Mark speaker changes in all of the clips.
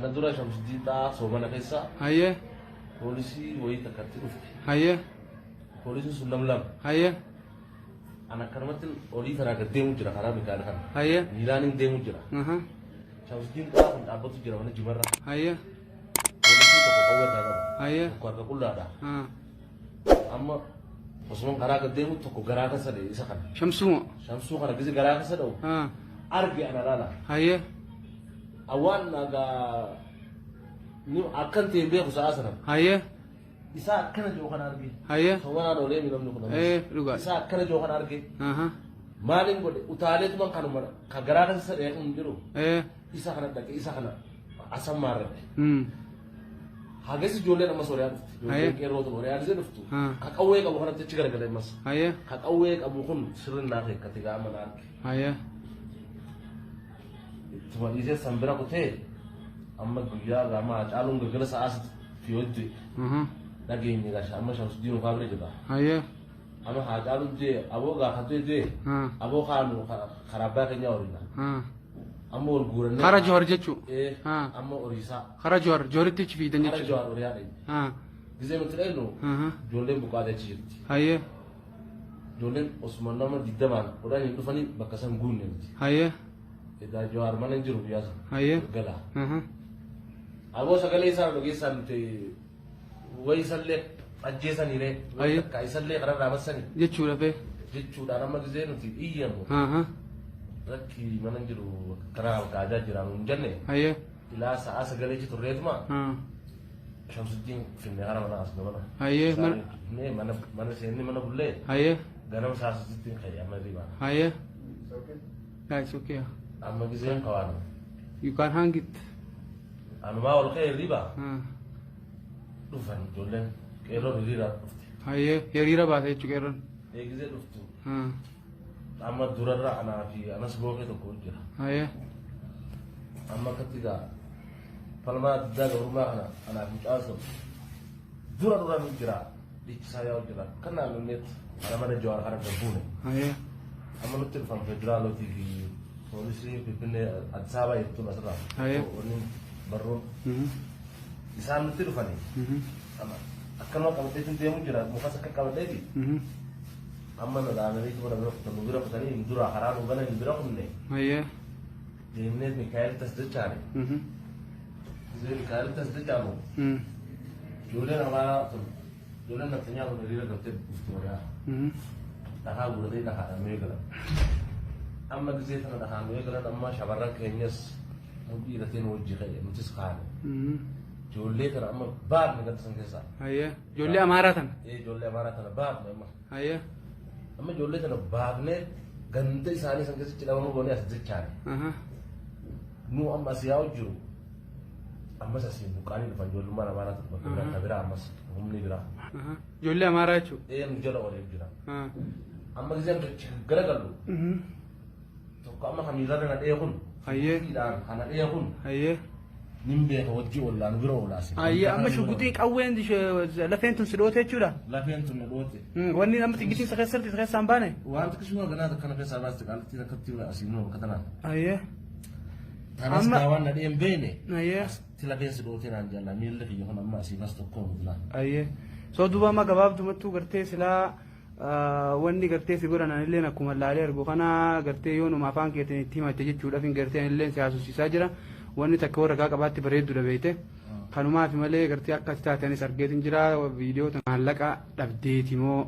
Speaker 1: Kana dura Shamsuddin Xahaa soomana keessa
Speaker 2: Hayyee.
Speaker 1: poolisii wayii takkatti dhufte.
Speaker 2: Hayyee.
Speaker 1: Poolisiin sun nam lama.
Speaker 2: Hayyee.
Speaker 1: An akkanumatti olii kanaa gad deemu jira karaa Mikaa'el kana.
Speaker 2: Hayyee.
Speaker 1: Miilaan hin deemu jira.
Speaker 2: Aha.
Speaker 1: Shamsuddin Xahaa kun dhaabbatu jira mana jimarra.
Speaker 2: Hayyee.
Speaker 1: Poolisiin tokko qawwee irraa qaba.
Speaker 2: Hayyee.
Speaker 1: Tokko harka qullaadha.
Speaker 2: Ah.
Speaker 1: Amma osuma karaa gad deemu tokko garaa keessa dha'e isa kana.
Speaker 2: Shamsuu.
Speaker 1: Shamsuu kana gisi garaa keessa dha'u
Speaker 2: Ah.
Speaker 1: arge ana laala.
Speaker 2: Hayyee.
Speaker 1: Awwaan nagaa ni akkan ta'e hin beeku sa'a sana.
Speaker 2: Hayyee.
Speaker 1: Isa akkana jiru kana arge.
Speaker 2: Hayyee.
Speaker 1: Somanaan oolee namni kun.
Speaker 2: Eh, dhugaa.
Speaker 1: Isa akkana jiru kana arge.
Speaker 2: Aha.
Speaker 1: Maaliin godhe utaaleetuma kanuma ka garaa keessa dha'e kun jiru.
Speaker 2: Eh.
Speaker 1: Isa kana dhaqe isa kana asan maarradhe.
Speaker 2: Hmm.
Speaker 1: Hagas ijoolleen ammas horiyaa dhufti.
Speaker 2: Hayyee.
Speaker 1: Ijoolleen qeerroo tun horiyaa gisee dhuftu.
Speaker 2: Ah.
Speaker 1: Ka qawwee qabu kanatti achi garagalee ammas.
Speaker 2: Hayyee.
Speaker 1: Ka qawwee qabu kun sirri naa keekkate gaafa na arge.
Speaker 2: Hayyee.
Speaker 1: Ittuma dhiisee san bira kutee amma guyyaa gaafa Hacaaluun galgala sa'aa sadiitti yoo du'e
Speaker 2: Aha.
Speaker 1: dhageenye gasha amma Shamsuddin Ukaa bira jira.
Speaker 2: Hayyee.
Speaker 1: Amma Hacaaluun du'e aboo gaafa du'e du'e
Speaker 2: Ah.
Speaker 1: aboo kaanu karaa abbaa keenyaa horiina.
Speaker 2: Ah.
Speaker 1: Amma wal guurannee.
Speaker 2: Kara Jowaar jechuu.
Speaker 1: Eh,
Speaker 2: Ah.
Speaker 1: amma horiisaa.
Speaker 2: Kara Jowaar Jowaaritti achi fiidan
Speaker 1: Kara
Speaker 2: jechuudha.
Speaker 1: Jawaar horiyaa dhaqne.
Speaker 2: Ah.
Speaker 1: Gisee nuti dhaqnu
Speaker 2: Aha.
Speaker 1: ijoolleen buqaatee achi jirti.
Speaker 2: Hayyee.
Speaker 1: Ijoolleen osuma nama digdamaan kudhaniin dhufanii bakka san guunne nuti.
Speaker 2: Hayyee.
Speaker 1: Edaa Jawaar mana hin jiru guyyaa sana.
Speaker 2: Hayyee.
Speaker 1: Galgala.
Speaker 2: Aha.
Speaker 1: Aboo sagalee isaa dhageessaan nuti wayi isallee ajjeesaniire wayi
Speaker 2: Hayyee.
Speaker 1: takka isallee kararraa bassanii
Speaker 2: Jechuudha fee.
Speaker 1: jechuudhaan amma gisee nuti iyyamu
Speaker 2: Aha.
Speaker 1: rakki mana hin jiru karaa gaajaa jira nuun jenne
Speaker 2: Hayyee.
Speaker 1: ilaa sa'aa sagalee achi turreetuma
Speaker 2: Ah.
Speaker 1: Shamsuddiin finne hara mana as gamana.
Speaker 2: Hayyee, mana-
Speaker 1: Finne mana mana seenne mana bullee
Speaker 2: Hayyee.
Speaker 1: ganama sa'a sadiitti ka'e amma riba.
Speaker 2: Hayyee. Yeah, it's okay.
Speaker 1: Amma giseen kawaanu.
Speaker 2: You can hang it.
Speaker 1: Anumaa ol ka'e riba
Speaker 2: Ah.
Speaker 1: dhufan ijoolleen qeerroon hiriira dhufte.
Speaker 2: Hayyee. Hiriira baate jechuu qeerroon.
Speaker 1: Eegisee dhuftu
Speaker 2: Ah.
Speaker 1: amma durarra anaa fi anas bookee tokko jira.
Speaker 2: Hayyee.
Speaker 1: Amma akkatti gaa falmaa diddaa gabrummaa kana anaaf mucaan sun dura dura nu jira dhiichisaa yaa'u jira kan naannonneetti ana mana Jawaar kana gabbuune.
Speaker 2: Hayyee.
Speaker 1: Amma nutti dhufan federaalotii fi poolisii Finfinnee Addis Ababaa jettuun asirraa.
Speaker 2: Hayyee.
Speaker 1: Wanni barruun
Speaker 2: Mhm.
Speaker 1: isaan nutti dhufanii
Speaker 2: Mhm.
Speaker 1: amma akkanuma qabadheetiin deemu jira mukas akka qabadheeti
Speaker 2: Mhm.
Speaker 1: amma nu dhaabanii mana bira kutan nu bira kutanii hin dura karaa nu gana hin bira kunne
Speaker 2: Hayyee.
Speaker 1: deemnee Mikaa'el tas jechaane
Speaker 2: Mhm.
Speaker 1: gisee Mikaa'el tas jechaanu
Speaker 2: Mm.
Speaker 1: ijoolleen amaaraa tun ijoolleen naftanyaa tun hiriira galtee dhuftu horiyaa
Speaker 2: Mhm.
Speaker 1: dhakaa guuratee dhakaadhaan nu eegalan amma gisee tana dhakaan nu eegalan amma shamarran keenyas mudhii hidhatee nu wajji ka'e nutis kaane
Speaker 2: Mhm.
Speaker 1: ijoollee tana amma baafne ganda san keessaa.
Speaker 2: Hayyee. Ijoollee Amaaraa tana.
Speaker 1: Ee, ijoollee amaaraa tana baafne amma.
Speaker 2: Hayyee.
Speaker 1: Amma ijoollee tana baafnee ganda isaanii san keessatti dhabama goonee as jechaane.
Speaker 2: Aha.
Speaker 1: Nu amma as yaa'u jiru ammas asiin buqqaanii dhufan ijoollummaan amaaraa tun bakka biraa ka biraa ammas humni biraa.
Speaker 2: Aha. Ijoollee Amaaraa jechuudha.
Speaker 1: Ee, nu jala oolee jira.
Speaker 2: Ah.
Speaker 1: Amma giseen achi garagallu
Speaker 2: Mhm.
Speaker 1: tokko amma kan miilarra na dhee kun
Speaker 2: Hayyee.
Speaker 1: hidhaan kana dhee kun
Speaker 2: Hayyee.
Speaker 1: nin beeka wajji ollaa nu bira oolaase.
Speaker 2: Hayyee amma shuguxii qawween lafeen tun si dhoote jechuudha.
Speaker 1: Lafeen tun na dhoote.
Speaker 2: Wanni amma xiggitiin isa keessatti isa keessaa hin baane.
Speaker 1: Wanti kisuma ganaa akkana keessaa baaste qaalittiin akkatti asii nuu bakka tanaan.
Speaker 2: Hayyee.
Speaker 1: Tanas
Speaker 2: Amma-
Speaker 1: gaawwan na dheen beene.
Speaker 2: Hayyee.
Speaker 1: Ti lafeen si dhootee naan jalla miilli kiyya kun amma asii bas tokko miti laa.
Speaker 2: Hayyee. So duuba amma gabaabdumattuu gartee silaa wanni gartee si godhan anilleen akkuma laalee argu kana gartee yoonuma afaan keetiin itti himatte jechuudhaaf hin gartee anilleen si haasofsiisaa jira. Wanni takka warra gaa qabaatti bareedduudha beekte. Kanumaaf malee gartee akka ati taate anis argeetin jira viidiyoo maallaqa dhabdeeti moo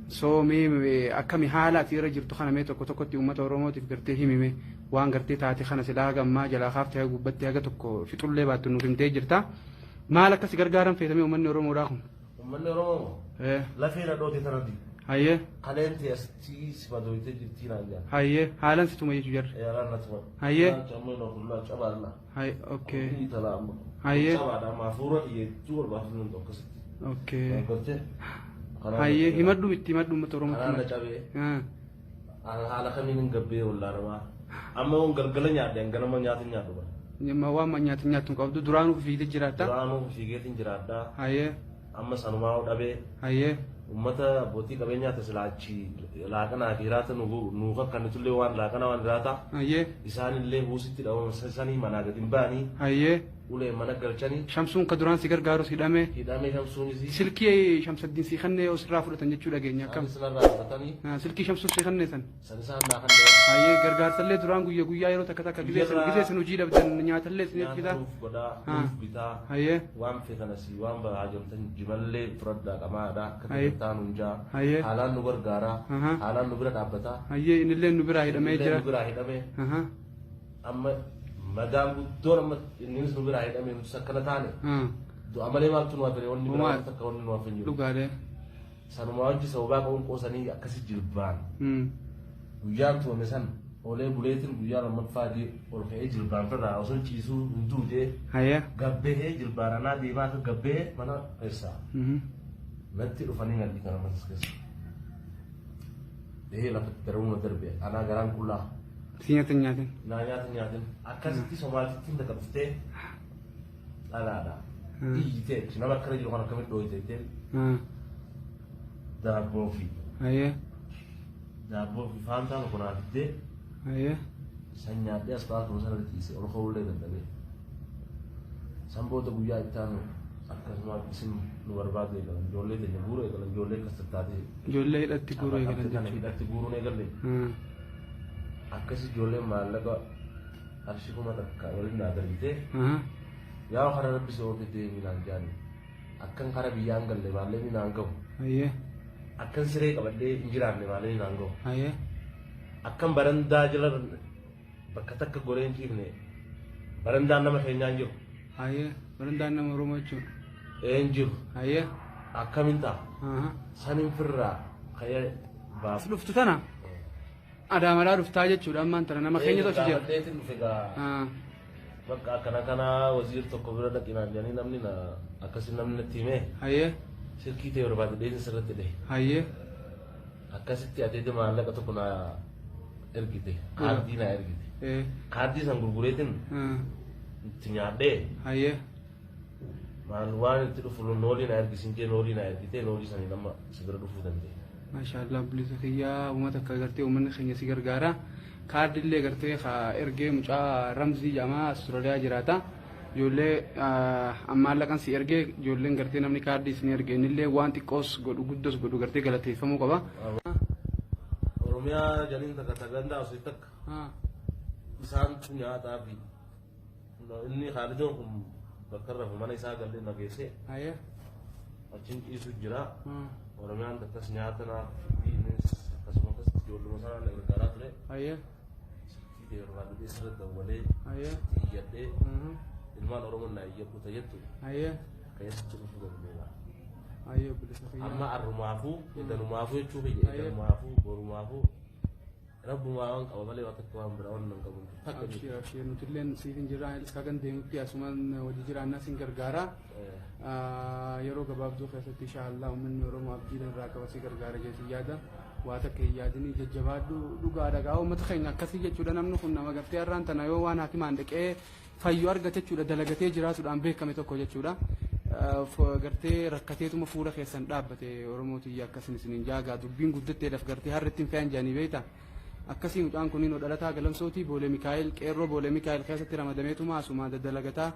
Speaker 2: soo mee akkami haala ati irra jirtu kana mee tokko tokkotti uummata Oromootiif gartee himime waan gartee taate kana silaa haga ammaa jalaa kaaftee haga gubbatti haga tokko fixullee baattu nuuf himtee jirta. Maal akka si gargaaran feetamee uummanni Oromoodhaa kun?
Speaker 1: Uummanni Oromoo lafee na dhoote tana di.
Speaker 2: Hayyee.
Speaker 1: Kaleen ta'e asitti si madooyitee jirtii naan jaa.
Speaker 2: Hayyee haalan si tuma jechuu jarri.
Speaker 1: Yaalaan na tuma.
Speaker 2: Hayyee.
Speaker 1: Ammoo na kullaa cabaadha.
Speaker 2: Hay okay.
Speaker 1: Itala amma.
Speaker 2: Hayyee.
Speaker 1: Cabaadha amma hafuura kiyyeettuu ol baafuu danda'u akkasitti.
Speaker 2: Okay.
Speaker 1: Gartee.
Speaker 2: Hayyee himadhu itti himadhu uummata Oromootti.
Speaker 1: Kanaan na cabee.
Speaker 2: Ah.
Speaker 1: Haala kamiin hin gabbee wallaanamaa. Amma waan galgala nyaadhe ganama nyaata hin nyaadhu bara.
Speaker 2: Waan nyaata nyaattu hin qabdu duraanuu fiigdee jiraatta.
Speaker 1: Duraanuu fiigeetiin jiraadhaa.
Speaker 2: Hayyee.
Speaker 1: Amma sanumaa dhabee
Speaker 2: Hayyee.
Speaker 1: Uummata abbootii qabeenyaa tasilaa achi laaqanaa fi hiraata nuu kakkannitullee waan laaqanaa waan hiraata.
Speaker 2: Hayyee.
Speaker 1: Isaanillee huusitti dhabama sanii manaa gadi hin ba'anii
Speaker 2: Hayyee.
Speaker 1: ulee mana galchanii
Speaker 2: Shamsuun ka duraan si gargaarus hidhame.
Speaker 1: Hidhamee Shamsuunis.
Speaker 2: Silkii Shamsaddiin sii kannee yoo sirraa fudhatan jechuu dhageenya akkam.
Speaker 1: Isaanis narraa fudhatanii.
Speaker 2: Silkii Shamsuun sii kannee san.
Speaker 1: San isaan naa kannee.
Speaker 2: Hayyee, gargaarsallee duraan guyya guyyaa yeroo takka takka gizee isin gizee isin hojii dhabdan nyaatallee isiniif
Speaker 1: Nyaata
Speaker 2: fidaa.
Speaker 1: nuuf godhaa, nuuf bitaa.
Speaker 2: Hayyee.
Speaker 1: Waan feetan asii waan haajamtan jimallee fudhadhaa qamaadhaa akka
Speaker 2: Hayyee.
Speaker 1: ta'an hunjaa.
Speaker 2: Hayyee.
Speaker 1: Haalaan nu gargaaraa. Haalaan nu bira dhaabbataa.
Speaker 2: Hayyee, innillee nu biraa hidhamee
Speaker 1: Innillee
Speaker 2: jira.
Speaker 1: nu biraa hidhamee. Amma madaan guddoon amma innis nu biraa hidhamee nus akkana taane. Du'a malee maaltu nu hafere? Wanni biraa
Speaker 2: Homaa.
Speaker 1: takka wanni nu hafe hin jiru.
Speaker 2: Dhugaalee.
Speaker 1: Sanumaa wajji sababaa qabuun qoosanii akkasi jilbaan. Guyyaan tume san olee buleetiin guyyaa lammaffaa ol ka'ee jilbaan firraa osoo ciisuu hin duutee.
Speaker 2: Hayyee.
Speaker 1: Gabbee jilbaan anaa deemaa akka gabbee mana keessaa. Natti dhufanii na dhiitan ammas keessa. Dhihee lafatti darbuma darbe anaa garaan qullaa.
Speaker 2: Si nyaatan nyaatin.
Speaker 1: Naa nyaata nyaatin. Akkasitti Somaalittiin takka dhuftee dhalaadha. Iyyitee nama akkana jiru kan akkamitti dhooyite jettee daabboo fi
Speaker 2: Hayyee.
Speaker 1: daabboo fi faantaa tokko naa fiddee
Speaker 2: Hayyee.
Speaker 1: san nyaadhee as ba'aa sana ciise ol ka'uullee dadhabee. San booda guyyaa itti aanu akkasuma isin nu barbaadu eegalan, ijoollee teenya guuruu eegalan, ijoollee akkas tattaatee.
Speaker 2: Ijoollee hidhatti guuruu eegalan
Speaker 1: Kana
Speaker 2: jechuudha.
Speaker 1: hidhatti guuruun eegalle. Akkasi ijoolleen maallaqa qarshii 1000 waliin naa darbitee yaa kara rabbi si oofe deemi naan jaani. Akkan kara biyyaan galle maallaqni naan gahu.
Speaker 2: Hayyee.
Speaker 1: Akkan siree qabadhee hin jiraanne maallaqni naan gahu.
Speaker 2: Hayyee.
Speaker 1: Akkan barandaa jala bakka takka goree hin ciifne barandaan nama keenyaa hin jiru.
Speaker 2: Hayyee. Barandaan nama Oromoo jechuudha.
Speaker 1: Ee, hin jiru.
Speaker 2: Hayyee.
Speaker 1: Akkamiin ta'a? Sanin firraa ka'ee
Speaker 2: As dhuftu tana Adaamadhaa dhuftaa jechuudha ammaan tana nama keenya tokko jira.
Speaker 1: Gaafadheetiin dhufe gaa. Bakka akkana kana waziir tokko bira dhaqinaan jedhanii namni na akkasi namni natti himee.
Speaker 2: Hayyee.
Speaker 1: Silkii ta'e barbaade dheesin sirratti dhahe.
Speaker 2: Hayyee.
Speaker 1: Akkasitti ateete maallaqa tokko na ergite. Kaardii na ergite. Kaardii san gurgureetiin itti nyaadhee.
Speaker 2: Hayyee.
Speaker 1: Maal waan itti dhufu noolii na ergisin jee noolii na ergite, noolii sanii amma si bira dhufuu danda'e.
Speaker 2: Maashaallah obboleessa kiyyaa, uummata akka gartee uummanni keenya si gargaara. Kaardillee gartee ka ergee mucaa Ramzii jedhama, Austraaliyaa jiraata. Ijoollee maallaqan si ergee ijoolleen gartee namni kaardii isin erge innillee waan xiqqoos godhu guddos godhu gartee galateeffamuu qaba.
Speaker 1: Oromiyaa jaliin takka tagandaa osoo takka isaantu nyaataa fi inni Khaalidoon kun bakka irra mana isaa gallee na geesse.
Speaker 2: Hayyee.
Speaker 1: Achiin ciisu jira. Oromiyaan takkas nyaata naaf innis akkasuma akkasitti ijoolluma sanaa na gargaaraa ture.
Speaker 2: Hayyee.
Speaker 1: Silkii ta'e barbaadadhee sirra dawwalee
Speaker 2: Hayyee.
Speaker 1: sitti iyyadhee ilmaan Oromoo na iyyadhu tajettu
Speaker 2: Hayyee.
Speaker 1: keessatti dhufuu danda'eera.
Speaker 2: Hayyee obboleessa kiyyaa.
Speaker 1: Amma arrumaafuu edanumaafuu jechuu kiyya edanumaafuu borumaafuu rabbumaa waan qaba malee waan takka waan biraa waan hin qabu. Takka
Speaker 2: Abshir abshir, nutilleen siif hin jirra, ilkaa kan deemutti asumaan hojii jiraannaa sin gargaara. Yeroo gabaabduu keessatti inshaallah uummanni Oromoo abdii irraa qaba si gargaara jeetii yaada. Waa takka hin yaadini, jajjabaadhu, dhugaadha gaa uummata keenya akkasii jechuudha. Namni kun nama gartee har'aan tana yoo waan hakimaan dhaqee fayyu argate jechuudha, dalagatee jiraatuudhaan beekame tokko jechuudha. Gartee rakkateetuma fuula keessan dhaabbate Oromootii akkasin isiniin jaagaa dubbiin guddatteedhaaf gartee harri ittiin fe'an jedhanii beektaa. Akkasii mucaan kunniin dhalataa Galamsootii Boolee Mikaa'el qeerroo Boolee Mikaa'el keessatti ramadameetuma asuma daddalagataa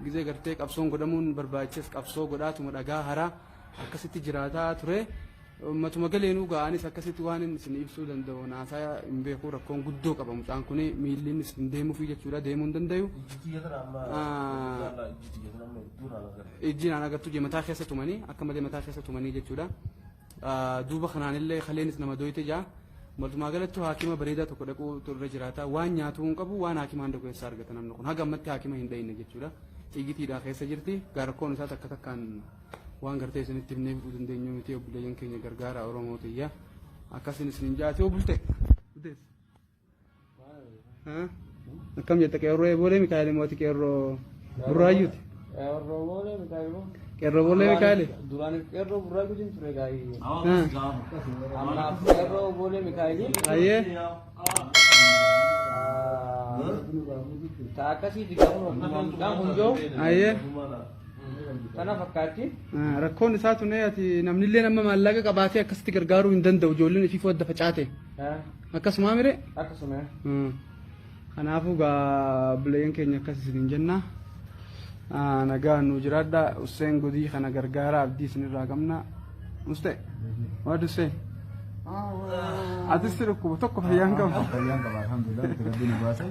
Speaker 2: gizee gartee qabsoon godhamuun barbaachises qabsoo godhaatuma dhagaa haraa akkasitti jiraataa ture. Matuma galeenuu ga'anis akkasitti waan inni isin ibsuu danda'u naasaa hin beeku, rakkoon guddoo qaba mucaan kun, miillinis hin deemuufi jechuudha, deemuu hin dandayu.
Speaker 1: Ijji tiyya tana amma ijji tiyya tana amma hedduu naan agarra.
Speaker 2: Ijji naan agartu jee mataa keessa tumanii akka malee mataa keessa tumanii jechuudha. Duuba kanaanillee kaleenis nama doyte jaa. Walumaa galatti haakima bareedaa tokko dhaquu irra jiraata. Waan nyaatuu hin qabu, waan haakimaan dhaqu eessaa argata namni kun. Haga ammatti haakima hin dhayine jechuudha. Xiyyitiidhaa keessa jirti. Rakkoon isaa takka takkaan waan gartee isinitti himnee fixuu dandeenyu miti, obboleeyyan keenya gargaara Oromoo tiyya. Akkasin isin jaati yoo bulte. Butees. Akkam jetta qeerroo Boolee Mikaa'el mooti qeerroo Burraayyuuti?
Speaker 3: Qeerroo Boolee Mikaa'el.
Speaker 2: Qeerroo Boolee Mikaa'el.
Speaker 3: Duraan qeerroo Burraayyuutiin ture gaa'ii. Ammaaf qeerroo Boolee Mikaa'el.
Speaker 2: Ayyee.
Speaker 3: Ta akkasiiti gaafa mucaan kun jiru.
Speaker 2: Ayyee.
Speaker 3: Kana fakkaatti.
Speaker 2: Rakkoon isaa tun ati namnillee nama maallaqa qabaatee akkasitti gargaaruu hin danda'u, ijoolleen ifii adda facaate. Akkasuma mire?
Speaker 3: Akkasuma.
Speaker 2: Kanaafuu gaa buleen keenya akkas isiniin jenna. Nagaa nu jiraadha. Usseen Godii kana gargaara, abdii isinirraa qabna. Muste, what do you say? Atis si dhukkuba tokko fayyaan qabu.
Speaker 4: Fayyaan qaba, alhamdulillah, rabbi nu baase.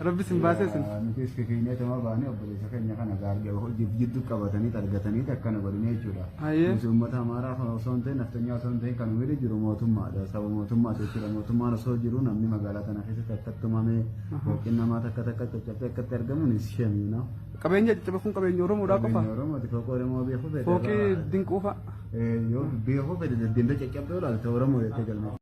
Speaker 2: Rabbi isin baasee isin.
Speaker 4: Nutis keenyatuma baanee obboleessa keenya kana gaargee hojii jidduu qabatanii argatanii akkana godhine jechuudha. Nuti uummata Amaaraa kana osoo hin ta'in, naftanyaa osoo hin ta'in, kan wili jiru mootummaadha. Saba mootummaati jechuudha. Mootummaan osoo jiru namni magaalaa tana keessatti akkatti tumamee, fooqiin namaa takka takka caccabsee akkatti argamuun is shame, you know.
Speaker 2: Qabeenya caccabe kun qabeenya Oromoodhaa qofa.
Speaker 4: Qabeenya Oromooti, fooqii Oromoo beekuu fedhe.
Speaker 2: Fooqii dinquu fa'a.
Speaker 4: Yoo beekuu fedhe deddeemtee caccabdee ilaalte Oromoo jettee galma.